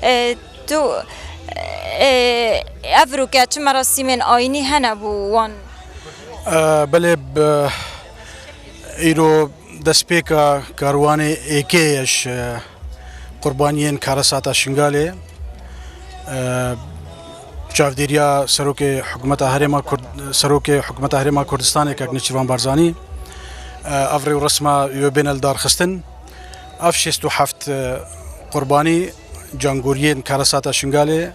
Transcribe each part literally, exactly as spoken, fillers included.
E, tu, e, ev roke çi merasîmên ayînî hene bo wan? E, belê, bi, îro destpêka karwanê êkê ye ji qurbaniyên karesata Şingalê. E, çavdêriya serokê hikûmeta Herêma Kurd-, serokê hikûmeta Herêma Kurdistanê kek Nêçîrvan Barzanî, e, ev rêwresma wê bêne lidarxistin. Ev şêst û heft, e, qurbanî cangoriyên karesata Şingalê,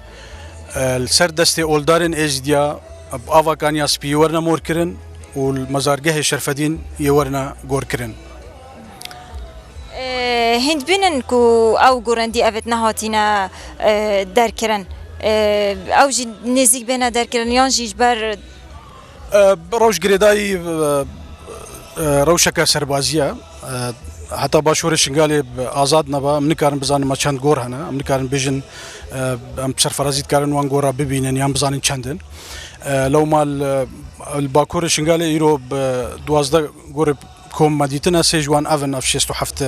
e, li ser destê oldarên Êzîdiya bi ava Kaniya Spî yê werine mor kirin û li mezargehê Şerfedîn yê werine gor kirin. E, hîn dibînin ku ew gorendî evêt nehatîne, e, derkirin. E, ew jî nêzîk bêne derkirin yan jî ji ber E, rewş girêdayî, e, e, rewşeke serbazî ye. E, heta başûrê Şingalê azad neba, em nikarin bizanin me çend gor hene, em nikarin bêjin, e, em bi serferazî dikarin wan gora bibînin yan bizanin çend in. E, lewma li, li bakurê Şingalê îro bi duwazdeh gorê kom me dîtine, sê ji wan ev in, ev şêst û heft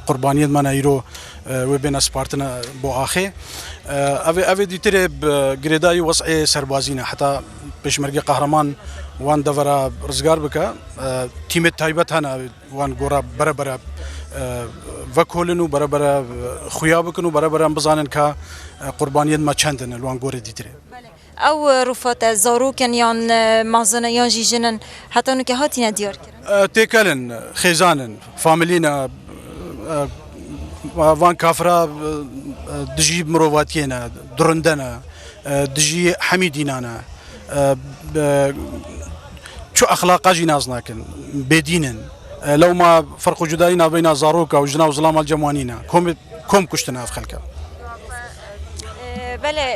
qurbaniyên me ne îro, e, wê bêne spartine bo axê. E, ev ê, ev ê dîtirê bi girêdayî wez'ê serbazî ne. Heta Pêşmerge Qehreman wan devera rizgar bike. E, tîmê taybet hene, wan gora bere bere, e, vekolin û bere bere, e, xuya bikin û bere bere em bizanin ka, e, qurbaniyên me çend in li wan gorê dîtirê. Ew, e, rûfate zarok in yan, e, mezin in yan jî jin in, heta nûke hatine diyar kirin? E, têkel in, xêzan in, familî ne, e, van kafira, e, dijî mirovatiyê ne, durinde ne, e, dijî hemî dînan e. E, e, çu exlaqa jî nas nakin, bêdîn in. E, lewma ferq û cudayî navbeyna zaroka û jina û zilama li cem wan nîne. Kom, kom kuştine ev xelke. E, belê,